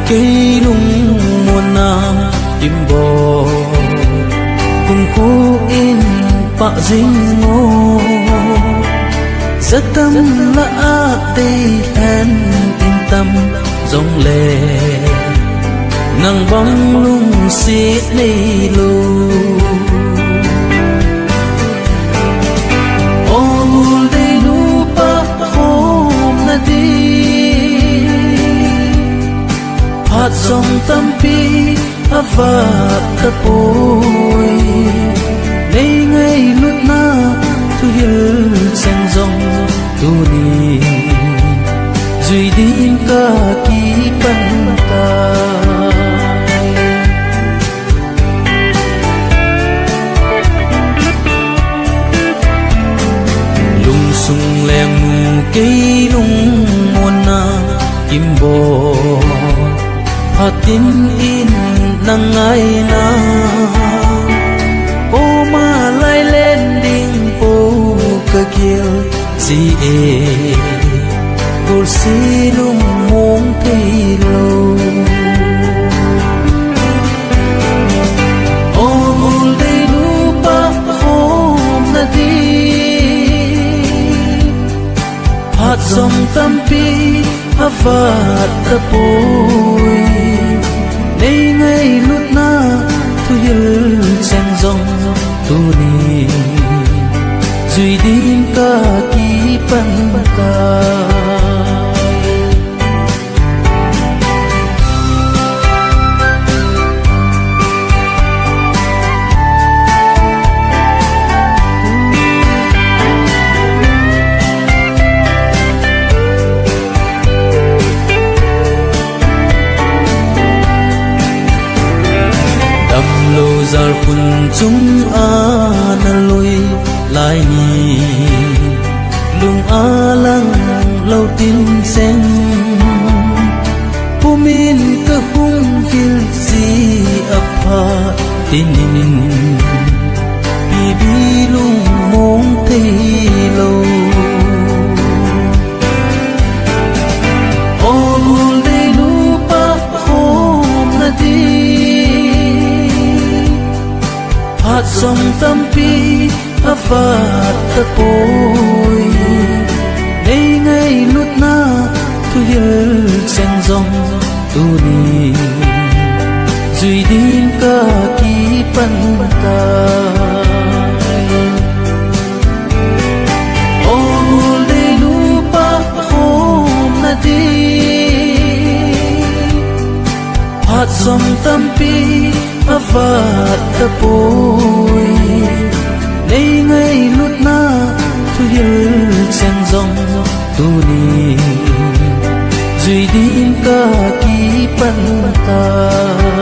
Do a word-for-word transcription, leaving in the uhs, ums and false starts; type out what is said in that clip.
Kei lungmonna kimbol, kumkhu in pah jing o. Jatam lah a teihen in tam jongle, nang bang lungset neilou. O gul deinu pah khomna ding, phat jong tampi avat tapoi. Nei ngailutna thuhil cheng jong tuni jui ding kakipan tai. Lungsung lengnu kei lungmonna kimbol, phatin in na ngaina. Koma lailen ding po kagel jie, gulse lungmong theilou. O gul deinu pah khomna ding, phat jong tampi avat tapoi. Nei ngailutna thuhil cheng jong tuni jui ding kakipan tai. Damlou jal khun chunga naloi lai ni, lung alang lou tin seng. Pumin kahung vil jia phatin, ipi lungmong theilou. O gul deinu pah khomna ding, phat jong tampi avat tapoi. Nei ngailutna thuhil cheng jong tuni jui ding kakipan tai. O gul deinu pah khomna ding, phat jong tampi avat tapoi. Nei ngailutna thuhil cheng jong tuni jui ding kakipan tai.